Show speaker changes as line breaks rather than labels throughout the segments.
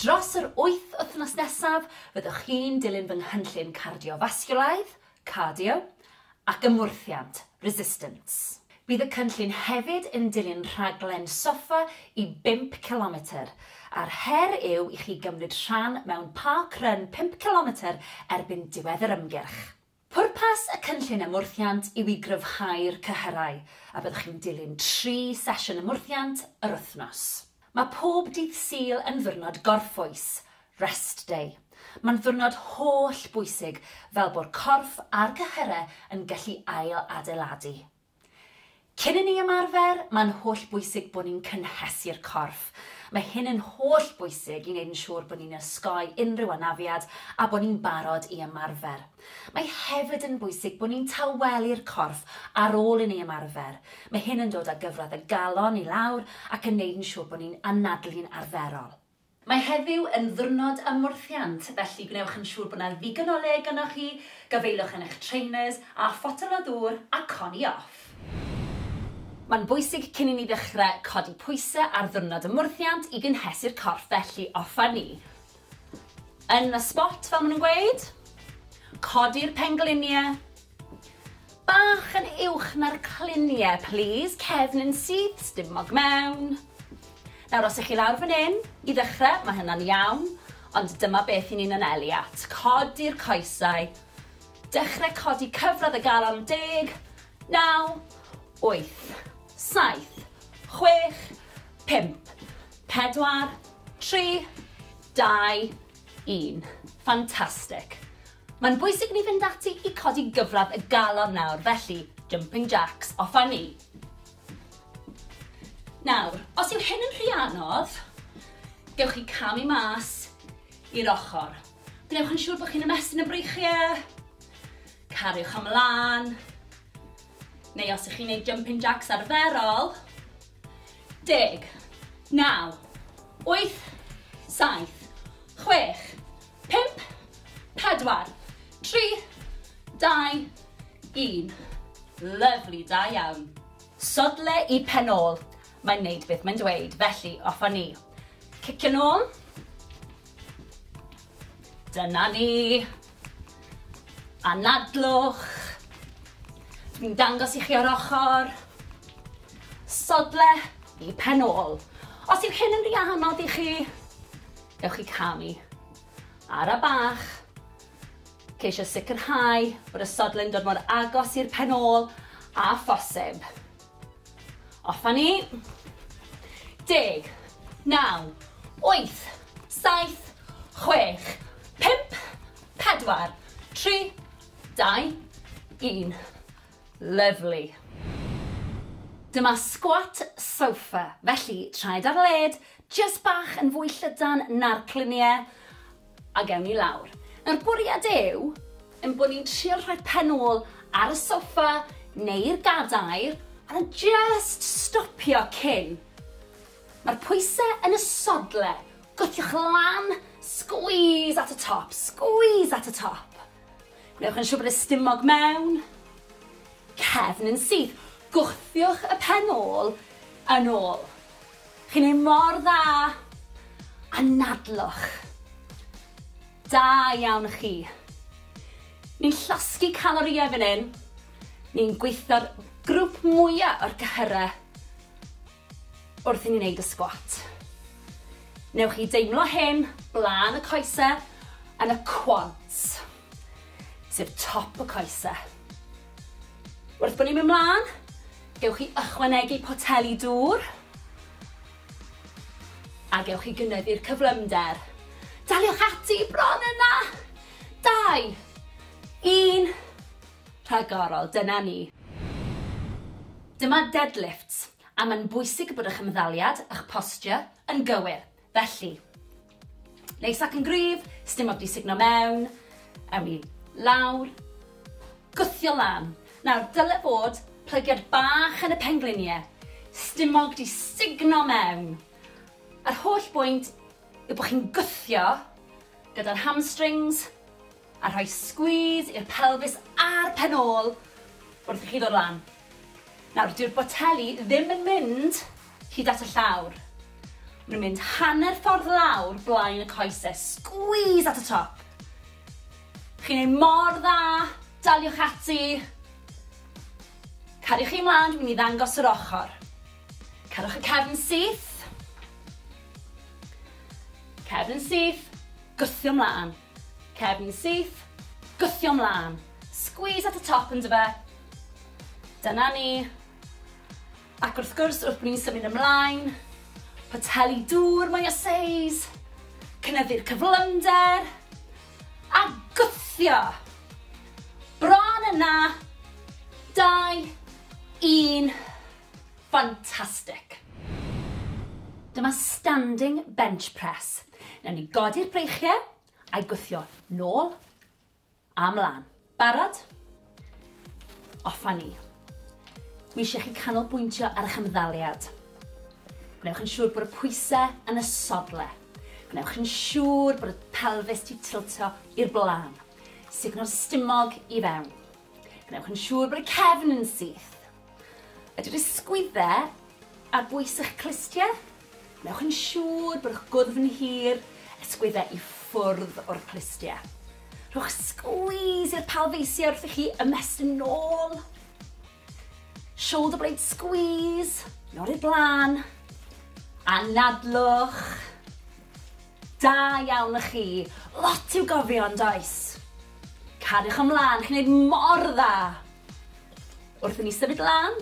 Dros yr 8 wythnos nesaf, fyddwch chi'n dilyn fy nghynllun cardiofasgiwlaidd, cardio, ac ymwrthiant, resistance. Bydd y cynllun hefyd yn dilyn rhaglen soffa i 5 cilometr, a'r her yw i chi gymryd rhan mewn park run 5 cilometr erbyn diwedd yr ymgyrch. Pwrpas y cynllun ymwrthiant yw i gryfhau'r cyhyrau, a byddwch chi'n dilyn 3 sesiwn ymwrthiant yr wythnos. Mae pob dydd Sul yn ddiwrnod gorffwys, rest day. Mae'n ddiwrnod holl bwysig fel bod corff a'r cyhyrau yn gallu ail-adeiladu. Cyn i ni ymarfer, mae'n holl bwysig bod ni'n cynhesu'r corff. Mae hyn yn holl bwysig i wneud yn siŵr bod ni'n osgoi unrhyw anafiad a bod ni'n barod i ymarfer. Mae hefyd yn bwysig bod ni'n tawelu'r corff ar ôl i ni ymarfer. Mae hyn yn dod â gyfradd y galon i lawr ac yn wneud yn siŵr bod ni'n anadlu'n arferol. Mae heddiw yn ddiwrnod ymwrthiant, felly gwnewch yn siŵr bod 'na ddigon o le gynnoch chi, gafaelwch yn eich trainers a photel o ddŵr a coni off. Mae'n bwysig cyn i ni ddechrau codi pwysau ar ddiwrnod ymwrthiant i gynhesu'r corff, felly off â ni. Yn y spot, fel maen nhw'n gweud. Codi'r pengliniau. Bach yn uwch na'r cluniau, plîs. Cefn yn syth, stumog mewn. Nawr, os ych chi lawr fan hyn, i ddechrau, mae hynna'n iawn, ond dyma beth i ni'n anelu at. Codi'r coesau. Dechrau codi cyfradd y galon 10, 9, 8, 7, 6, 5, 4, 3, 2, 1. Ffantastig. Mae'n bwysig ni fynd ati i codi gyfradd y galon nawr, felly jumping jacks, off â ni. Nawr, os yw hyn yn rhy anodd, gewch chi camu mas i'r ochr. Gwnewch yn siŵr bod chi'n ymestyn y breichiau, cariwch ymlaen, neu os ych chi'n gwneud jumping jacks arferol, 10, 9, 8, 7, 6, 5, 4, 3, 2, 1. Lyfli, da iawn. Sodle i pen ôl. Mae'n neud beth mae'n dweud, felly off â ni. Cicio nôl. Dyna ni. Anadlwch. Dwi'n dangos i chi o'r ochr. Sodle i pen ôl. Os yw hyn yn rhy anodd i chi, gewch chi camu. Ara bach. Ceisio sicrhau bod y sodle'n dod mor agos i'r pen ôl â phosib. Off â ni. 10, 9, 8, 7, 6, 5, 4, 3, 2, 1. Lyfli. Dyma squat sofa. Felly, traed ar led, jyst bach yn fwy llydan na'r cluniau, a gewn ni lawr. Nawr, bwriad yw ein bod ni'n trio rhoi'r pen ôl ar y soffa neu'r gadair, a just stopio cyn. Mae'r pwysau yn y sodle. Gwthiwch lan, squeeze at y top, squeeze at y top. Gwnewch yn siŵr bod y stumog mewn, cefn yn syth. Gwthiwch y pen ôl yn ôl. Chi'n neud mor dda. Anadlwch. Da iawn chi. Ni'n llosgi calorïau fan hyn. Ni'n gweithio'r grŵp mwyaf o'r cyhyrau wrth i ni wneud y squat. Newch chi deimlo hyn blaen y coesau yn y quads, sef top y coesau. Wrth bod ni'n mynd mlaen, gewch chi ychwanegu poteli dŵr a gewch chi gynyddu'r cyflymder. Daliwch ati bron yna! 2, 1, rhagorol, dyna ni. Dyma deadlifts, a mae'n bwysig bod eich ymddaliad, eich posture, yn gywir. Felly, neis ac yn gryf, stumog di sugno mewn, ewn ni lawr, gwthio lan. Nawr, dyle fod plygiad bach yn y pengliniau, stumog di sugno mewn. A'r holl bwynt yw bod chi'n gwthio gyda'r hamstrings a rhoi squeeze i'r pelfis a'r pen ôl wrth i chi ddod lan. Nawr, dyw'r boteli ddim yn mynd hyd at y llawr. Maen nhw'n mynd hanner ffordd lawr blaen y coesau. Squeeze at y top. Chi'n neud mor dda. Daliwch ati. Cariwch chi ymlaen, dwi'n mynd i ddangos yr ochr. Cadwch y cefn syth. Cefn syth. Gwthio ymlaen. Cefn syth. Gwthio ymlaen. Squeeze at y top yn dyfe. Dyna ni. Ac wrth gwrs, wrth bod ni'n symud ymlaen, poteli dŵr mwy o seis, cynyddu'r cyflymder, a gwthio. Bron yna, 2, 1, ffantastig. Dyma standing bench press. Nawn ni godi'r breichiau a'i gwthio nôl a mlaen. Barod? Off â ni. Mi eisiau chi canolbwyntio ar eich ymddaliad. Gwnewch yn siŵr bod y pwysau yn y sodle. Gwnewch yn siŵr bod y pelfis 'di tiltio i'r blaen. Sugno'r stumog i fewn. Gwnewch yn siŵr bod y cefn yn syth. Ydy'r ysgwyddau ar bwys eich clustiau? Gwnewch yn siŵr bod eich gwddf yn hir, ysgwyddau i ffwrdd o'r clustiau. Rhowch squeeze i'r palfeisiau wrth i chi ymestyn nôl. Shoulder blade squeeze, nôl i'r blaen. Anadlwch. Da iawn i chi. Lot i'w gofio yn does? Cariwch ymlaen, chi'n gwneud mor dda. Wrth i ni symud lan,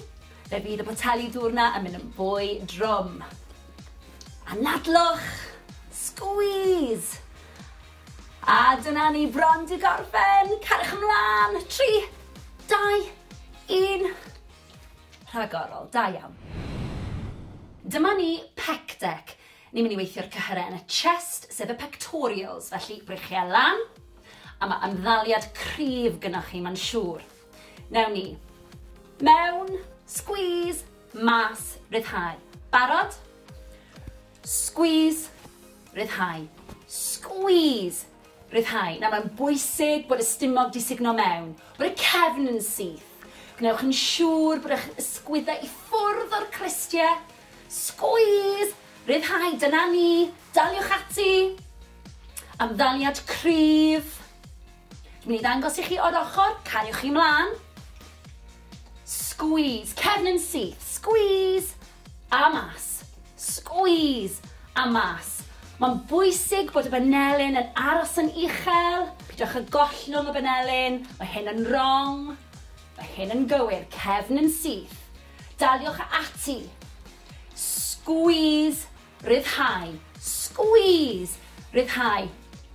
fe fydd y poteli dŵr na yn mynd yn fwy drwm. Anadlwch. Squeeze. A dyna ni bron 'di gorffen. Cariwch ymlaen. 3, 2, 1. Rhagorol, da iawn. Dyma ni pec deck. Ni'n mynd i weithio'r cyhyrau yn y chest, sef y pectorials, felly breichiau lan, a mae ymddaliad cryf gynnwch chi, mae'n siŵr. Newn ni. Mewn, squeeze, mas, rhyddhau. Barod? Squeeze, rhyddhau. Squeeze, rhyddhau. Nawr mae'n bwysig bod y stumog 'di sugno mewn, bod y cefn yn syth. Gwnewch yn siŵr bod eich ysgwyddau i ffwrdd o'r clustiau. Squeeze, rhyddhau, dyna ni. Daliwch ati. Ymddaliad cryf. Dwi'n mynd i ddangos i chi o'r ochr, cariwch chi mlaen. Squeeze, cefn yn syth, squeeze, a mas. Squeeze, a mas. Mae'n bwysig bod y benelin yn aros yn uchel. Peidiwch â gollwng y benelin, mae hyn yn wrong. Mae hyn yn gywir, cefn yn syth. Daliwch ati. Squeeze, rhyddhau. Squeeze, rhyddhau.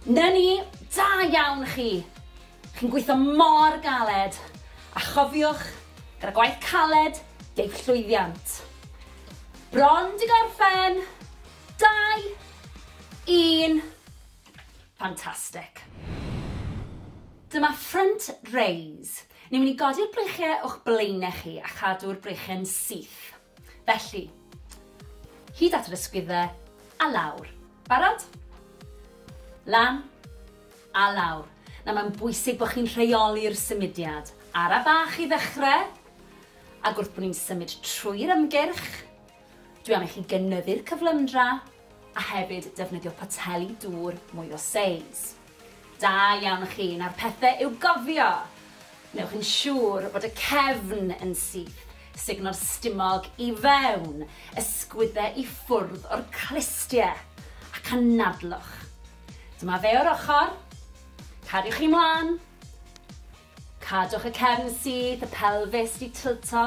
'Na ni, da iawn chi. Chi'n gweithio mor galed. A chofiwch, gyda gwaith caled, deiff llwyddiant. Bron 'di gorffen. 2, 1. Fantastic. Dyma front raise. Ni'n mynd i godi'r breichiau o'ch blaenau chi a chadw'r breichiau'n syth. Felly, hyd at yr ysgwyddau a lawr. Barod? Lan a lawr. Nawr mae'n bwysig bod chi'n rheoli'r symudiad. Ara bach i ddechrau, ac wrth bod ni'n symud trwy'r ymgyrch, dwi am i chi gynyddu'r cyflymdra a hefyd defnyddio poteli dŵr mwy o seis. Da iawn chi, na'r pethau i'w gofio. Newch yn siŵr bod y cefn yn syth, sugno'r stumog i fewn, ysgwyddau i ffwrdd o'r clustiau, ac anadlwch. Dyma fe o'r ochr. Cariwch chi mlaen. Cadwch y cefn syth, y pelfis 'di tilto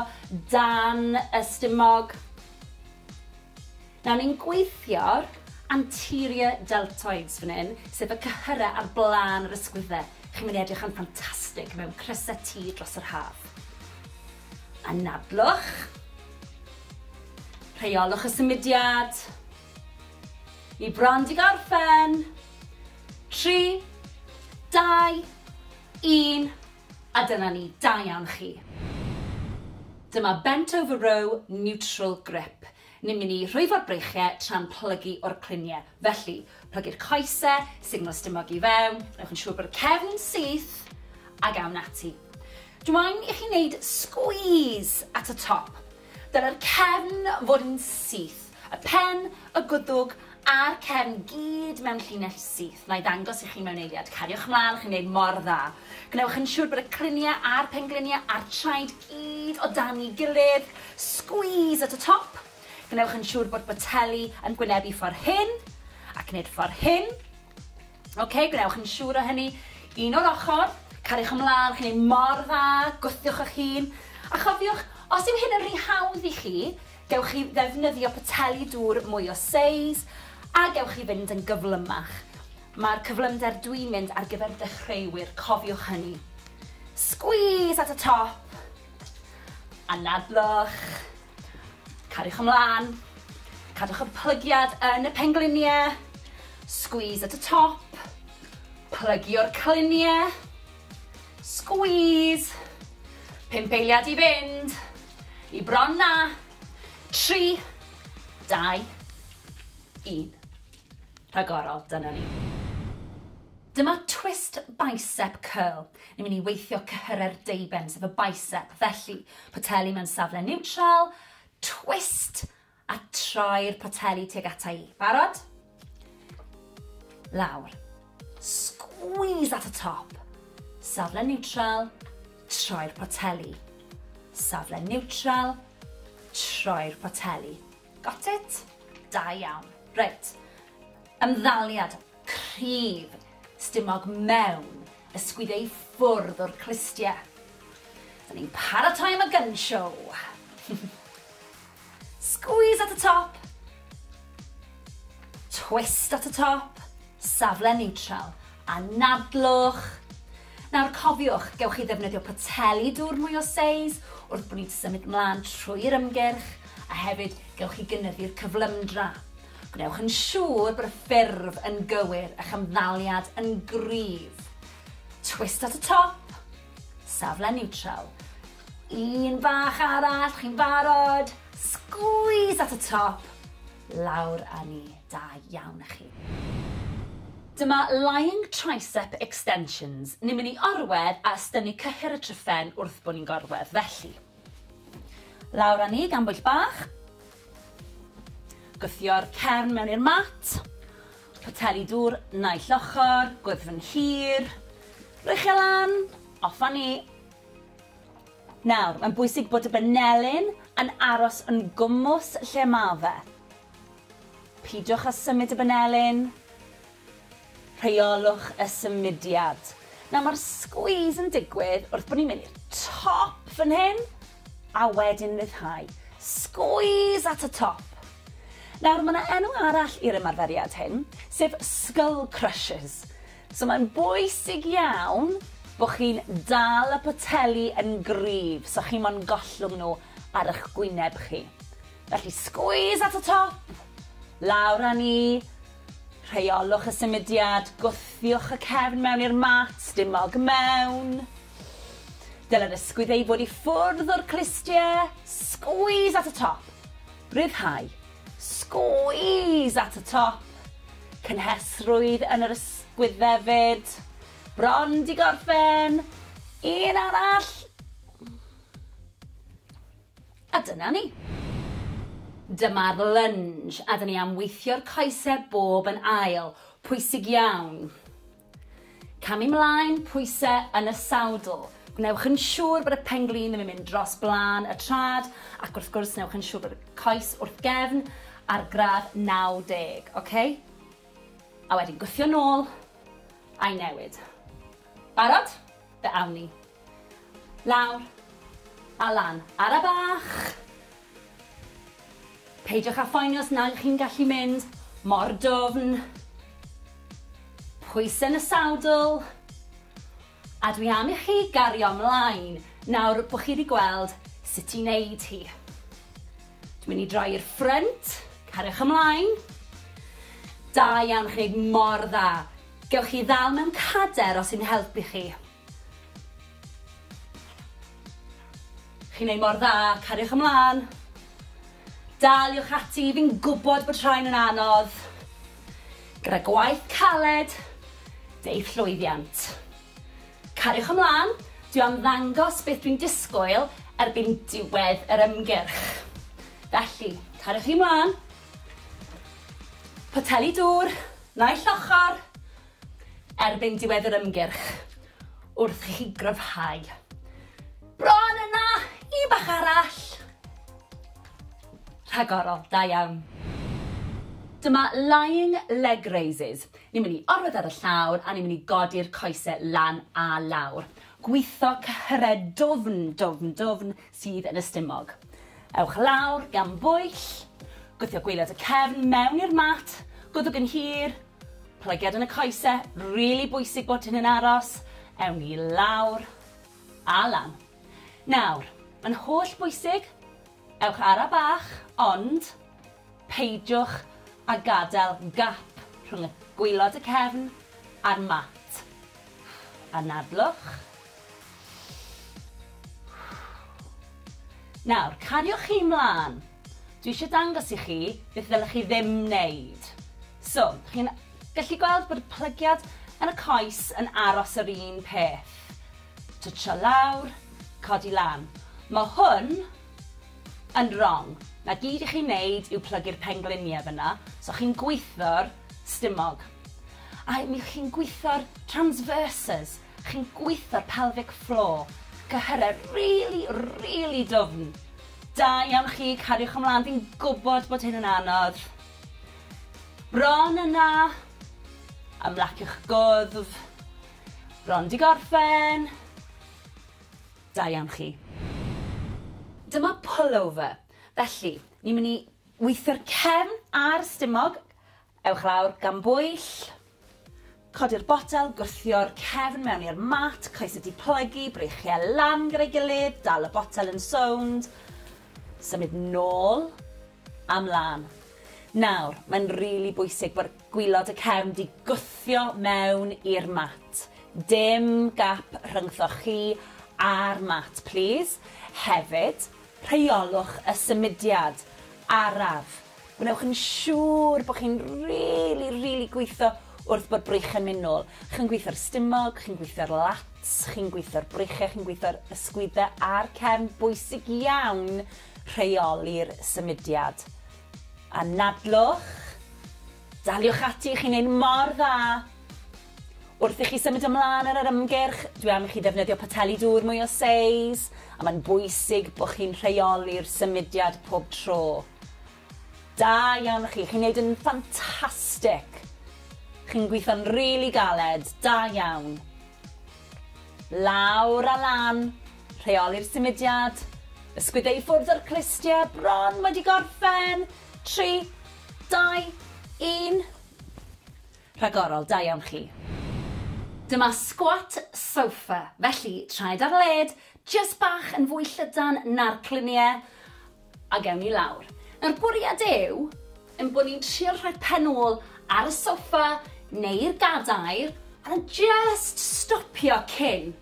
dan y stumog. Nawr ni'n gweithio'r anterior deltoids fan hyn, sef y cyhyrau ar blaen yr ysgwyddau. Chi'n mynd i edrych yn ffantastig mewn crysau T dros yr haf. Anadlwch. Rheolwch y symudiad. Ni bron 'di gorffen. 3, 2, 1, a dyna ni, da iawn chi. Dyma bent over row neutral grip. Ni'n mynd i rhwyfo'r breichiau tra'n plygu o'r cluniau. Felly, plygu'r coesau, sugno stumog i fewn, gwnewch yn siŵr bod y cefn syth, ac awn ati. Dwi moyn i chi wneud squeeze at y top. Dyle'r cefn fod yn syth. Y pen, y gwddwg a'r cefn gyd mewn llinell syth. Na i ddangos i chi mewn eiliad. Cariwch mlaen, chi'n gwneud mor dda. Gwnewch yn siŵr bod y cliniau a'r pengliniau a'r traed gyd o dan ei gilydd. Squeeze at y top. Gwnewch yn siŵr bod boteli yn gwynebu ffordd hyn ac nid ffordd hyn. Ok, gwnewch yn siŵr o hynny. Un o'r ochr, cariwch ymlaen, chi'n gwneud mor dda, gwthiwch eich hun. A chofiwch, os yw hyn yn rhy hawdd i chi, gewch chi ddefnyddio poteli dŵr mwy o seis a gewch chi fynd yn gyflymach. Mae'r cyflymder dwi'n mynd ar gyfer dechreuwyr, cofiwch hynny. Squeeze at y top. Anadlwch. Cariwch ymlaen. Cadwch y plygiad yn y pengliniau. Squeeze at y top. Plygio'r cliniau. Squeeze. 5 eiliad i fynd. I bron na. 3, 2, 1. Rhagorol, dyna ni. Dyma twist bicep curl. Ni'n mynd i weithio cyhyrau'r deuben, sef y bicep. Felly, poteli mewn safle neutral, twist a troi'r poteli tuag ata i. Barod? Lawr. Squeeze at y top. Safle neutral, troi'r poteli. Safle neutral, troi'r poteli. Got it? Da iawn. Reit. Ymddaliad cryf, stumog mewn, ysgwyddo i ffwrdd o'r clustiau. Da ni'n paratoi am y gun show. Squeeze at the top. Twist at the top. Safle neutral. Anadlwch. Nawr cofiwch, gewch chi ddefnyddio poteli dŵr mwy o seis wrth bod ni'n symud mlaen trwy'r ymgyrch, a hefyd gewch chi gynyddu'r cyflymdra. Gwnewch yn siŵr bod y ffurf yn gywir a'ch ymddaliad yn gryf. Twist at y top, safle neutral. Un bach arall, chi'n barod? Squeeze at y top, lawr â ni. Da iawn i chi. Dyma lying tricep extensions. Ni'n mynd i orwedd a estynnu cyhyr y tryffen wrth bod ni'n gorwedd. Felly, lawr â ni gan bwyll bach. Gwthio'r cefn mewn i'r mat. Poteli dŵr naill ochr, gwddf yn hir. Breichiau lan, off â ni. Nawr, mae'n bwysig bod y benelin yn aros yn gwmws lle ma fe. Peidiwch â symud y benelin. Rheolwch y symudiad. Nawr mae'r squeeze yn digwydd wrth bod ni'n mynd i'r top fan hyn a wedyn ryddhau. Squeeze at y top. Nawr mae yna enw arall i'r ymarferiad hyn, sef skull crushers. So mae'n bwysig iawn bod chi'n dal y poteli yn gryf, so chi mo'n gollwng nhw ar eich gwyneb chi. Felly squeeze at y top, lawr â ni, rheolwch y symudiad, gwthiwch y cefn mewn i'r mat, stumog mewn. Dyle'r ysgwydd ei fod i ffwrdd o'r clustiau, squeeze at y top, rhyddhau, squeeze at y top, cynhesrwydd yn yr ysgwydd hefyd, bron di gorffen, un arall, a dyna ni. Dyma'r lunge, a dyn ni am weithio'r coesau bob yn ail, pwysig iawn. Camu mlaen, pwysau yn y sawdl. Gwnewch yn siŵr bod y penglin ddim yn mynd dros blaen y trad, ac wrth gwrs gwnewch yn siŵr bod y coes wrth gefn ar gradd 90, okay? A wedyn gwthio nôl a'i newid. Barod? Fe awn ni. Lawr a lan. Ara bach. Peidiwch â phoeni os nag chi'n gallu mynd mor dwfn. Pwysau yn y sawdl. A dwi am i chi gario ymlaen nawr bod chi wedi gweld sut i wneud hi. Dwi'n mynd i droi i'r ffrynt, cariwch ymlaen. Da iawn, chi'n gwneud mor dda. Gewch chi ddal mewn cader os yw'n helpu chi. Chi'n gwneud mor dda, cariwch ymlaen. Daliwch ati, fi'n gwybod bod rhain yn anodd. Gyda gwaith caled, deith llwyddiant. Cariwch ymlaen, dwi am ddangos beth dwi'n disgwyl erbyn diwedd yr ymgyrch. Felly, cariwch chi ymlaen, Poteli dŵr, naill ochr, erbyn diwedd yr ymgyrch, wrth chi gryfhau. Bron yna, un bach arall. Rhagorol, da iawn. Dyma lying leg raises. Ni'n mynd i orwedd ar y llawr a ni'n mynd i godi'r coesau lan a lawr. Gweithio cyhyrau dwfn, dwfn, dwfn sydd yn y stumog. Ewch lawr gan bwyll, gwthio gwaelod y cefn mewn i'r mat, gwddwg yn hir, plygiad yn y coesau, really bwysig bod hyn yn aros. Ewn ni lawr a lan. Nawr, mae'n holl bwysig, ewch ara bach, ond peidiwch a gadael gap rhwng y gwaelod y cefn a'r mat. Anadlwch. Nawr, cariwch chi mlaen. Dwi eisiau dangos i chi beth ddylech chi ddim wneud. So, chi'n gallu gweld bod y plygiad yn y coes yn aros yr un peth. Twtsio lawr, codi lan. Mae hwn yn wrong. Na gyd i chi'n wneud yw plygu'r pengliniau fyna, so chi'n gweithio'r stumog. A mi chi'n gweithio'r transversus, chi'n gweithio'r pelvic floor. Cyhyrau really, really dwfn. Da iawn chi, cariwch ymlaen, fi'n gwybod bod hyn yn anodd. Bron yna, ymlaciwch gwddf, bron di gorffen. Da iawn chi. Dyma pullover. Felly, ni'n mynd i weithio'r cefn a'r stumog. Ewch lawr gan bwyll. Codi'r botel, gwthio'r cefn mewn i'r mat, coesau di plygu, breichiau lan gyda'i gilydd, dal y botel yn sownd. Symud nôl a mlaen. Nawr, mae'n really bwysig bod gwaelod y cefn di gwthio mewn i'r mat. Dim gap rhyngthoch chi a'r mat, please. Hefyd, rheolwch y symudiad araf. Gwnewch yn siŵr bod chi'n really, really gweithio wrth bod breichau'n mynd nôl. Chi'n gweithio'r stumog, chi'n gweithio'r lats, chi'n gweithio'r breichau, chi'n gweithio'r ysgwyddau a'r cefn. Bwysig iawn rheoli'r symudiad. Anadlwch, daliwch ati, chi'n neud mor dda. Wrth i chi symud ymlaen ar yr ymgyrch, dwi am i chi ddefnyddio poteli dŵr mwy o seis, a mae'n bwysig bod chi'n rheoli'r symudiad pob tro. Da iawn chi, chi'n neud yn ffantastig. Chi'n gweithio'n really galed, da iawn. Lawr a lan, rheoli'r symudiad, ysgwyddau i ffwrdd o'r clustiau, bron wedi gorffen. 3, 2, 1. Rhagorol, da iawn chi. Dyma squat sofa. Felly, traed ar led, just bach yn fwy llydan na'r cluniau, a gewn ni lawr. Nawr, bwriad yw yn bod ni'n trio rhoi'r pen ôl ar y soffa neu'r gadair, a just stopio cyn.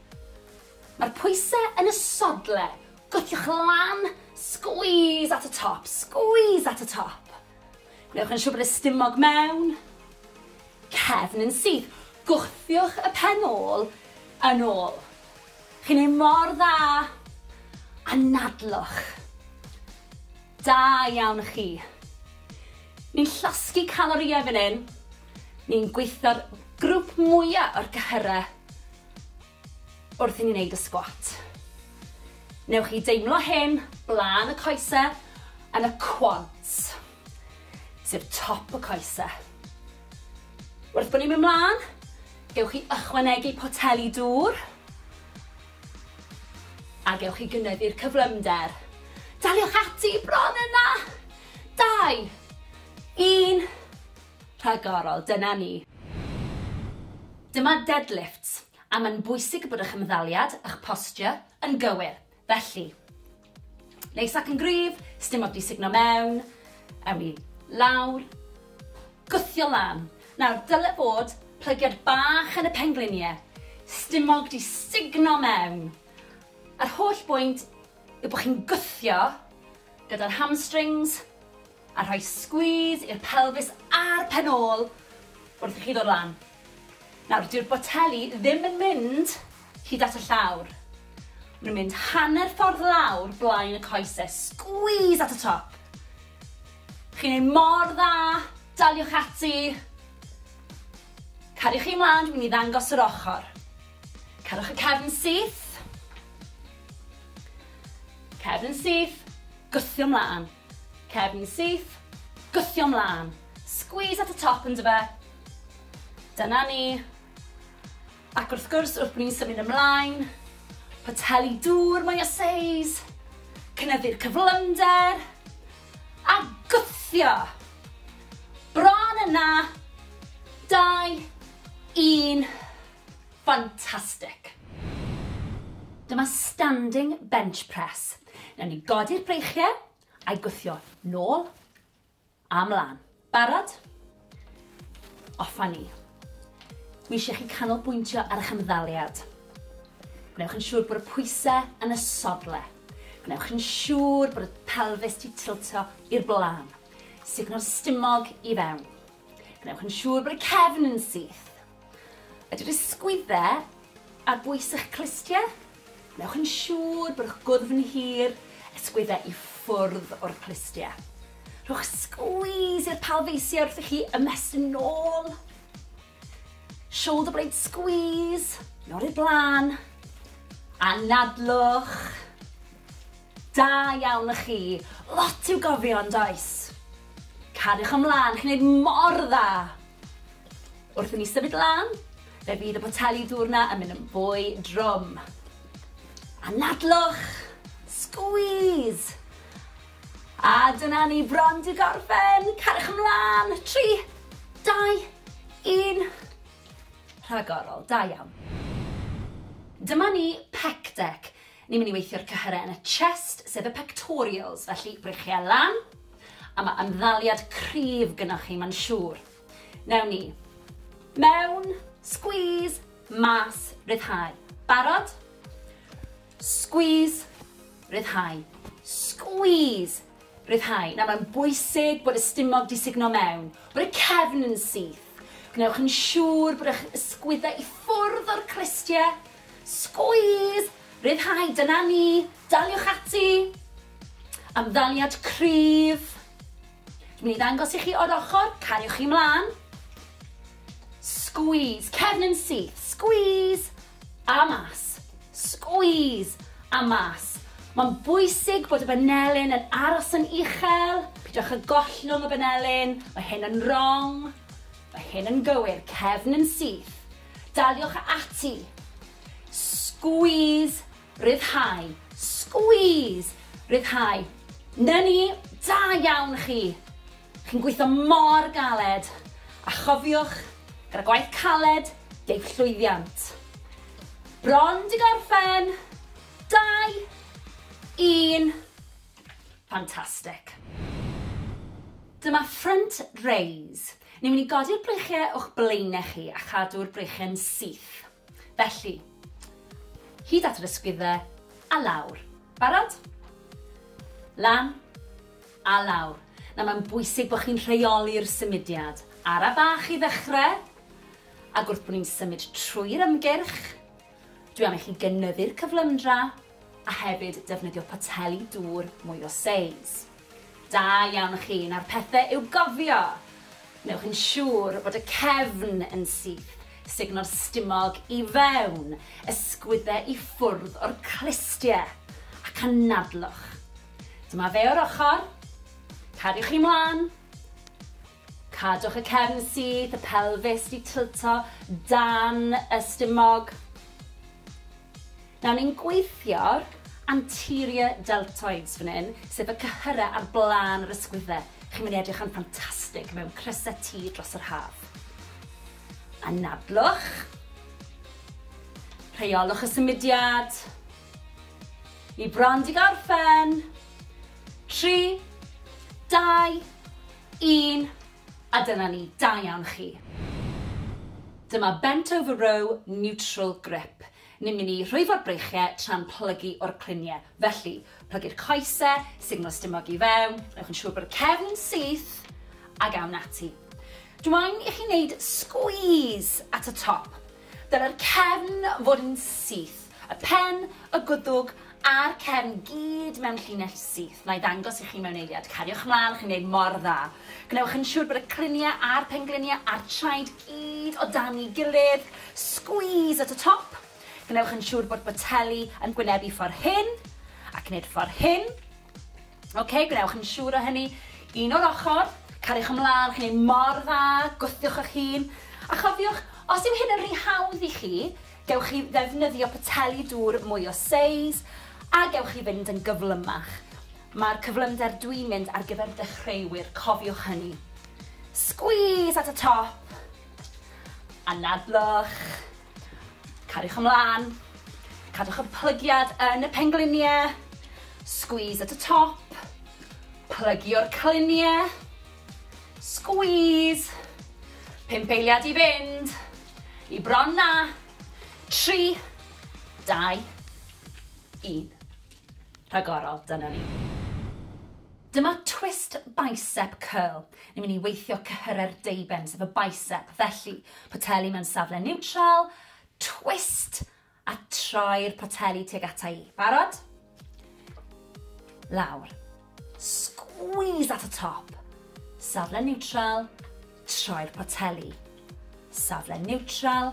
Mae'r pwysau yn y sodle. Gwthiwch lan, squeeze at y top, squeeze at y top. Gwnewch yn siŵr bod y stumog mewn, cefn yn syth. Gwthiwch y pen ôl yn ôl. Chi'n neud mor dda, anadlwch. Da iawn chi. Ni'n llosgi calorïau fan hyn. Ni'n gweithio'r grŵp mwyaf o'r cyhyrau wrth i ni wneud y squat. Newch chi deimlo hyn blaen y coesau yn y quads, sef top y coesau. Wrth bod ni'n mynd mlaen, gewch chi ychwanegu poteli dŵr a gewch chi gynyddu'r cyflymder. Daliwch ati bron yna! 2, 1, rhagorol, dyna ni. Dyma deadlifts, a mae'n bwysig bod eich ymddaliad, eich posture, yn gywir. Felly, neis ac yn gryf, stumog di sugno mewn, ewn ni lawr, gwthio lan. Nawr, dyle fod plygiad bach yn y pengliniau, stumog di sugno mewn. A'r holl bwynt yw bod chi'n gwthio gyda'r hamstrings a rhoi squeeze i'r pelfis a'r pen ôl wrth i chi ddod lan. Nawr, dyw'r boteli ddim yn mynd hyd at y llawr. Maen nhw'n mynd hanner ffordd lawr blaen y coesau. Squeeze at y top. Chi'n neud mor dda. Daliwch ati. Cariwch chi mlaen, dwi'n mynd i ddangos yr ochr. Cadwch y cefn syth. Cefn syth, gwthio mlaen. Cefn syth, gwthio mlaen. Squeeze at y top yn dyfe. Dyna ni. Ac wrth gwrs, wrth bod ni'n symud ymlaen, poteli dŵr mwy o seis, cynyddu'r cyflymder, a gwthio. Bron yna. 2, 1. Fantastic. Dyma standing bench press. Nawn ni godi'r breichiau a'i gwthio nôl a mlaen. Barod? Off â ni. Dwi eisiau chi canolbwyntio ar eich ymddaliad. Gwnewch yn siŵr bod y pwysau yn y sodle. Gwnewch yn siŵr bod y pelfis 'di tiltio i'r blaen. Sugno'r stumog i fewn. Gwnewch yn siŵr bod y cefn yn syth. Ydy'r ysgwyddau ar bwys eich clustiau? Gwnewch yn siŵr bod eich gwddf yn hir, ysgwyddau i ffwrdd o'r clustiau. Rhowch squeeze i'r palfeisiau wrth i chi ymestyn nôl. Shoulder blade squeeze, nôl i'r blaen. Anadlwch. Da iawn i chi. Lot i'w gofio yn does? Cariwch ymlaen, chi'n gwneud mor dda. Wrth i ni symud lan, fe fydd y poteli dŵr na yn mynd yn fwy drwm. Anadlwch. Squeeze. A dyna ni bron 'di gorffen. Cariwch ymlaen. 3, 2, 1. Rhagorol, da iawn. Dyma ni pec deck. Ni'n mynd i weithio'r cyhyrau yn y chest, sef y pectorials, felly breichiau lan, a mae ymddaliad cryf gynnwch chi, mae'n siŵr. Newn ni. Mewn, squeeze, mas, rhyddhau. Barod? Squeeze, rhyddhau. Squeeze, rhyddhau. Nawr mae'n bwysig bod y stumog 'di sugno mewn, bod y cefn yn syth. Gwnewch yn siŵr bod eich ysgwyddau i ffwrdd o'r clustiau. Squeeze, rhyddhau, dyna ni. Daliwch ati. Ymddaliad cryf. Dwi'n mynd i ddangos i chi o'r ochr, cariwch chi mlaen. Squeeze, cefn yn syth, squeeze, a mas. Squeeze, a mas. Mae'n bwysig bod y benelin yn aros yn uchel. Peidiwch â gollwng y benelin, mae hyn yn wrong. Mae hyn yn gywir, cefn yn syth. Daliwch ati. Squeeze, rhyddhau. Squeeze, rhyddhau. 'Na ni, da iawn chi. Chi'n gweithio mor galed. A chofiwch, gyda gwaith caled, deiff llwyddiant. Bron 'di gorffen. 2, 1. Fantastic. Dyma front raise. Ni'n mynd i godi'r breichiau o'ch blaenau chi a chadw'r breichiau'n syth. Felly, hyd at yr ysgwyddau a lawr. Barod? Lan a lawr. Nawr mae'n bwysig bod chi'n rheoli'r symudiad. Ara bach i ddechrau, ac wrth bod ni'n symud trwy'r ymgyrch, dwi am i chi gynyddu'r cyflymdra a hefyd defnyddio poteli dŵr mwy o seis. Da iawn chi, na'r pethau i'w gofio. Newch yn siŵr bod y cefn yn syth, sugno'r stumog i fewn, ysgwyddau i ffwrdd o'r clustiau, ac anadlwch. Dyma fe o'r ochr. Cariwch chi mlaen. Cadwch y cefn syth, y pelfis 'di tilto dan y stumog. Nawr ni'n gweithio'r anterior deltoids fan hyn, sef y cyhyrau ar blaen yr ysgwyddau. Chi'n mynd i edrych yn ffantastig mewn crysau T dros yr haf. Anadlwch. Rheolwch y symudiad. Ni bron 'di gorffen. 3, 2, 1, a dyna ni, da iawn chi. Dyma bent over row neutral grip. Ni'n mynd i rhwyfo'r breichiau tra'n plygu o'r cluniau. Felly, plygu'r coesau, sugno stumog i fewn, gwnewch yn siŵr bod y cefn syth, ac awn ati. Dwi moyn i chi wneud squeeze at y top. Dyle'r cefn fod yn syth. Y pen, y gwddwg a'r cefn gyd mewn llinell syth. Na i ddangos i chi mewn eiliad. Cariwch mlaen, chi'n gwneud mor dda. Gwnewch yn siŵr bod y cliniau a'r pengliniau a'r traed gyd o dan ei gilydd. Squeeze at y top. Gwnewch yn siŵr bod boteli yn gwynebu ffordd hyn ac nid ffordd hyn. Ok, gwnewch yn siŵr o hynny. Un o'r ochr, cariwch ymlaen, chi'n gwneud mor dda, gwthiwch eich hun. A chofiwch, os yw hyn yn rhy hawdd i chi, gewch chi ddefnyddio poteli dŵr mwy o seis a gewch chi fynd yn gyflymach. Mae'r cyflymder dwi'n mynd ar gyfer dechreuwyr, cofiwch hynny. Squeeze at y top. Anadlwch. Cariwch ymlaen. Cadwch y plygiad yn y pengliniau. Squeeze at y top. Plygio'r cliniau. Squeeze. 5 eiliad i fynd. I bron na. 3, 2, 1. Rhagorol, dyna ni. Dyma twist bicep curl. Ni'n mynd i weithio cyhyrau'r deuben, sef y bicep. Felly, poteli mewn safle neutral, twist a troi'r poteli tuag ata i. Barod? Lawr. Squeeze at y top. Safle neutral, troi'r poteli. Safle neutral,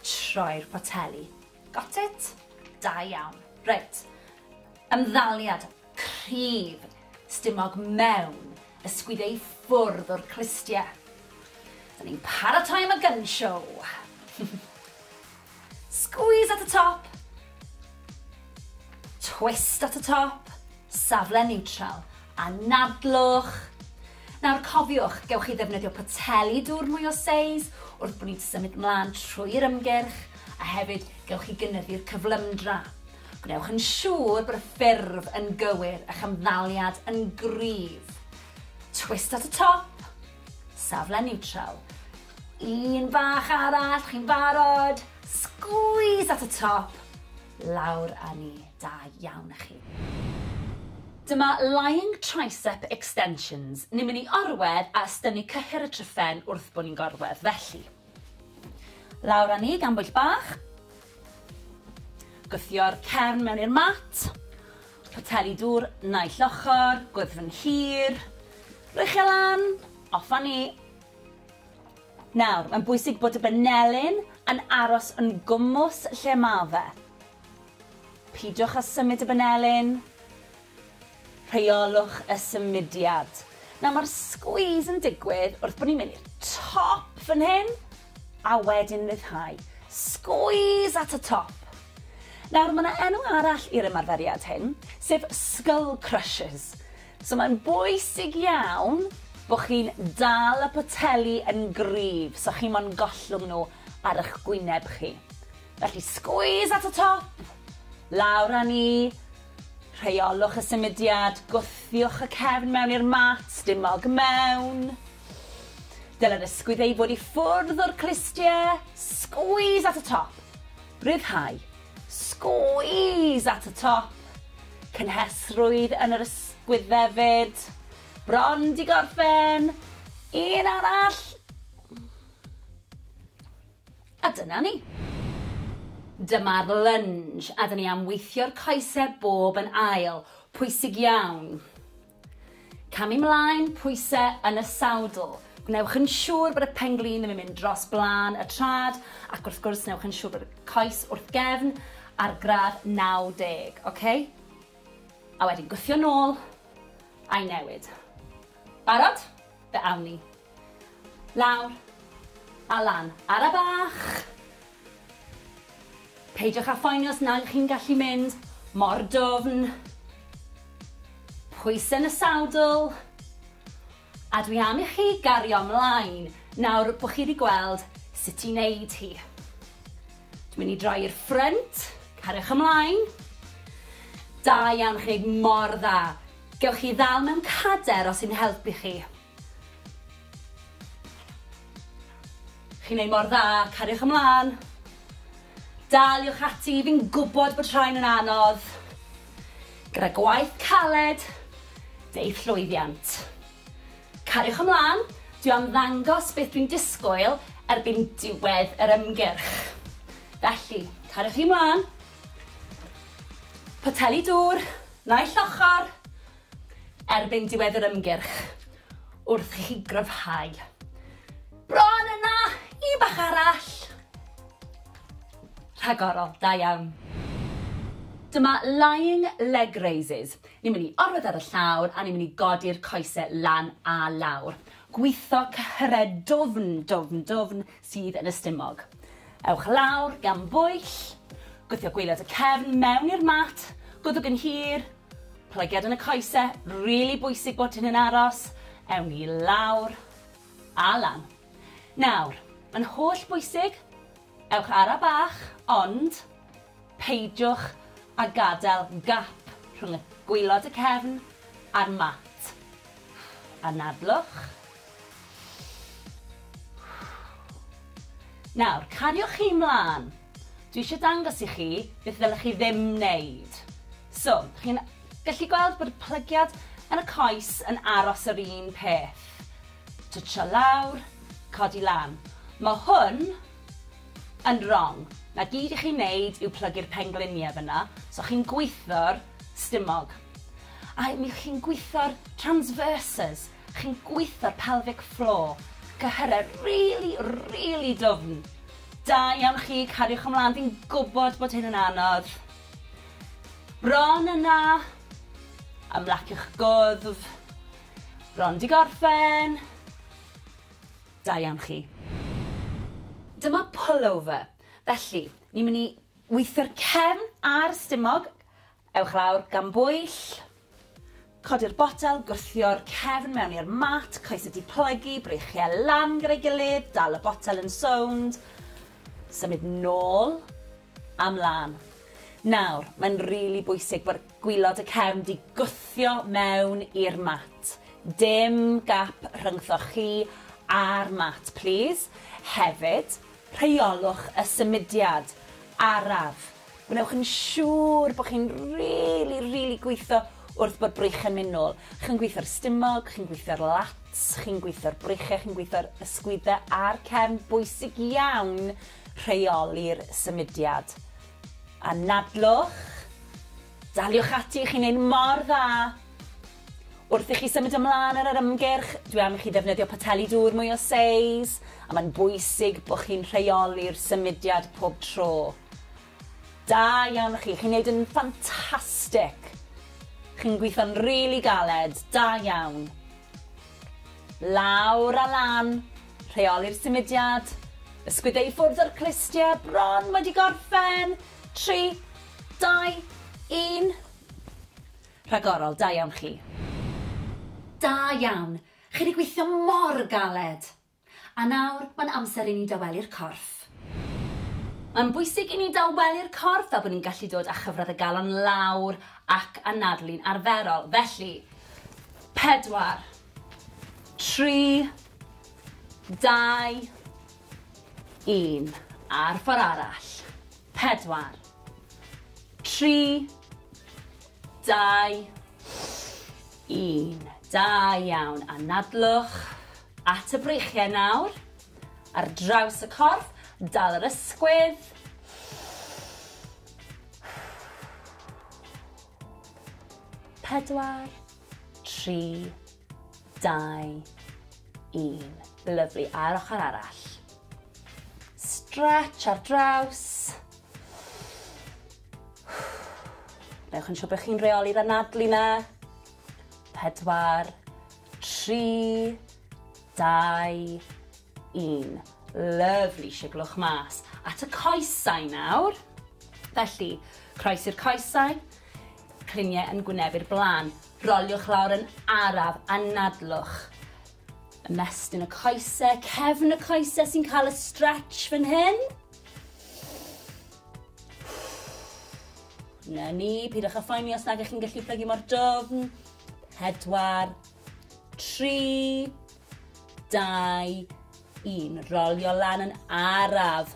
troi'r poteli. Got it? Da iawn. Reit. Ymddaliad cryf, stumog mewn, ysgwyd ei ffwrdd o'r clustiau. Da ni'n paratoi am y gun show. Squeeze at the top. Twist at the top. Safle neutral. Anadlwch. Nawr cofiwch, gewch chi ddefnyddio poteli dŵr mwy o seis wrth bod ni'n symud mlaen trwy'r ymgyrch, a hefyd gewch chi gynyddu'r cyflymdra. Gwnewch yn siŵr bod y ffurf yn gywir a'ch ymddaliad yn gryf. Twist at y top, safle neutral. Un bach arall, chi'n barod? Squeeze at y top, lawr â ni. Da iawn i chi. Dyma lying tricep extensions. Ni'n mynd i orwedd a estynnu cyhyr y tryffen wrth bod ni'n gorwedd. Felly, lawr â ni gan bwyll bach. Gwthio'r cefn mewn i'r mat. Poteli dŵr naill ochr, gwddf yn hir. Breichiau lan, off â ni. Nawr, mae'n bwysig bod y benelin yn aros yn gwmws lle ma fe. Peidiwch â symud y benelin. Rheolwch y symudiad. Nawr, mae'r squeeze yn digwydd wrth bod ni'n mynd i'r top fan hyn, a wedyn ryddhau. Squeeze at y top. Nawr, mae yna enw arall i'r ymarferiad hyn, sef skull crushers. So mae'n bwysig iawn bod chi'n dal y poteli yn gryf, so chi mo'n gollwng nhw ar eich gwyneb chi. Felly, squeeze at y top, lawr â ni, rheolwch y symudiad, gwthiwch y cefn mewn i'r mat, stumog mewn. Dyle'r ysgwydd ei fod i ffwrdd o'r clustiau, squeeze at y top, rhyddhau, squeeze at y top, cynhesrwydd yn yr ysgwydd hefyd, bron di gorffen, un arall, a dyna ni. Dyma'r lunge, a dyn ni am weithio'r coesau bob yn ail, pwysig iawn. Camu mlaen, pwysau yn y sawdl. Gwnewch yn siŵr bod y penglin ddim yn mynd dros blaen y trad, ac wrth gwrs gwnewch yn siŵr bod y coes wrth gefn ar gradd 90, oce? A wedyn gwthio nôl a'i newid. Barod? Fe awn ni. Lawr a lan. Ara bach. Peidiwch â phoeni os nag chi'n gallu mynd mor dwfn. Pwysau yn y sawdl. A dwi am i chi gario ymlaen nawr bod chi wedi gweld sut i wneud hi. Dwi'n mynd i droi i'r ffrynt, cariwch ymlaen. Da iawn, chi'n gwneud mor dda. Gewch chi ddal mewn cader os yw'n helpu chi. Chi'n gwneud mor dda, cariwch ymlaen. Daliwch ati, fi'n gwybod bod rhain yn anodd. Gyda gwaith caled, deith llwyddiant. Cariwch ymlaen, dwi am ddangos beth dwi'n disgwyl erbyn diwedd yr ymgyrch. Felly, cariwch chi ymlaen. Poteli dŵr, naill ochr, erbyn diwedd yr ymgyrch, wrth i chi gryfhau. Bron yna, un bach arall. Rhagorol, da iawn. Dyma lying leg raises. Ni'n mynd i orwedd ar y llawr a ni'n mynd i godi'r coesau lan a lawr. Gwitho cyhyrau dwfn, dwfn, dwfn sydd yn y stumog. Ewch lawr gan bwyll, gwthio gwaelod y cefn mewn i'r mat, gwddwg yn hir, plygiad yn y coesau, rili bwysig bod hyn yn aros, ewn ni lawr a lan. Nawr, mae'n holl bwysig, ewch ara bach, ond peidiwch a gadael gap rhwng y gwaelod y cefn a'r mat. Anadlwch. Nawr, cariwch chi mlaen. Dwi eisiau dangos i chi beth ddylech chi ddim wneud. So, chi'n gallu gweld bod y plygiad yn y coes yn aros yr un peth. Twtsio lawr, codi lan. Mae hwn yn wrong. Na gyd i chi'n wneud yw plygu'r pengliniau fyna, so chi'n gweithio'r stumog. A mi chi'n gweithio'r transversus, chi'n gweithio'r pelvic floor, cyhyrau really, really dwfn. Da iawn chi, cariwch ymlaen, fi'n gwybod bod hyn yn anodd. Bron yna, ymlaciwch gwddf, bron di gorffen. Da iawn chi. Dyma pullover. Felly, ni'n mynd i weithio'r cefn a'r stumog. Ewch lawr gan bwyll. Codi'r botel, gwthio'r cefn mewn i'r mat, coesau di plygu, breichiau lan gyda'i gilydd, dal y botel yn sownd. Symud nôl a mlaen. Nawr, mae'n rili bwysig bod gwaelod y cefn di gwthio mewn i'r mat. Dim gap rhyngthoch chi a'r mat, please. Hefyd, rheolwch y symudiad araf. Gwnewch yn siŵr bod chi'n rili, rili gweithio wrth bod breichau'n mynd nôl. Chi'n gweithio'r stumog, chi'n gweithio'r lats, chi'n gweithio'r breichau, chi'n gweithio'r ysgwyddau a'r cefn. Bwysig iawn rheoli'r symudiad. Anadlwch, daliwch ati, chi'n neud mor dda. Wrth i chi symud ymlaen ar yr ymgyrch, dwi am i chi ddefnyddio poteli dŵr mwy o seis, a mae'n bwysig bod chi'n rheoli'r symudiad pob tro. Da iawn chi, chi'n neud yn ffantastig. Chi'n gweithio'n rili galed, da iawn. Lawr a lan, rheoli'r symudiad, ysgwyddau i ffwrdd o'r clustiau, bron wedi gorffen. 3, 2, 1. Rhagorol, da iawn chi. Da iawn, chi wedi gweithio mor galed. A nawr, mae'n amser i ni dawelu'r corff. Mae'n bwysig i ni dawelu'r corff fel bod ni'n gallu dod â chyfradd y galon lawr ac anadlu'n arferol. Felly, 4, 3, 2, 1. A'r ffordd arall. 4, 3, 2, 1. Da iawn. Anadlwch at y breichiau nawr. Ar draws y corff, dal yr ysgwydd. 4, 3, 2, 1. Lyfli. A'r ochr arall. Stretch ar draws. Newch yn siŵr bod chi'n rheoli'r anadlu na. 4, 3, 2, 1. Lyfli, siglwch mas. At y coesau nawr. Felly, croes i'r coesau, cliniau yn gwynebu'r blaen. Roliwch lawr yn araf, anadlwch. Ymestyn y coesau, cefn y coesau sy'n cael y stretch fan hyn. Na ni, peidiwch â phoeni os nag ych chi'n gallu plygu mor dwfn. 4, 3, 2, 1. Rolio lan yn araf.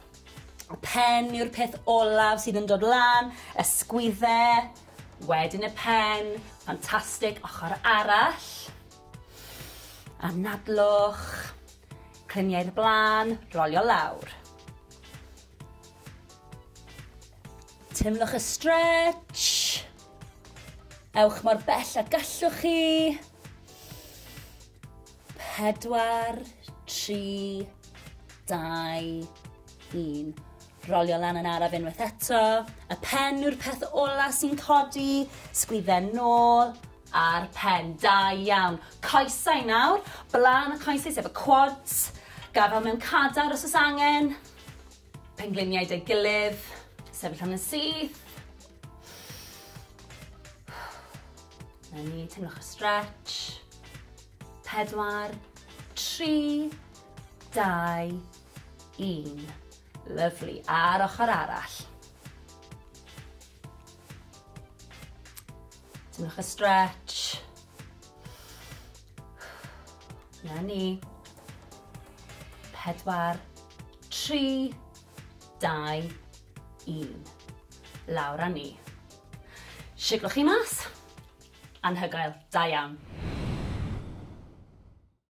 Y pen yw'r peth olaf sydd yn dod lan, ysgwyddau, wedyn y pen, ffantastig, ochr arall. Anadlwch, cliniau i'r blaen, rolio lawr. Teimlwch y stretch. Ewch mor bell a gallwch chi. 4, 3, 2, 1. Rolio lan yn araf unwaith eto. Y pen yw'r peth ola sy'n codi. Sgwydden nôl. A'r pen. Da iawn. Coesau nawr. Blaen y coesau, sef y quads. Gafel mewn cadar os oes angen. Pengliniau 'da'i gilydd. Sefyll am yn syth. Na ni, teimlwch y stretch. 4, 3, 2, 1. Lyfli. A'r ochr arall. Teimlwch y stretch. Na ni. 4, 3, 2, 1. Lawr â ni. Siglwch chi mas. Anhygoel. Da iawn.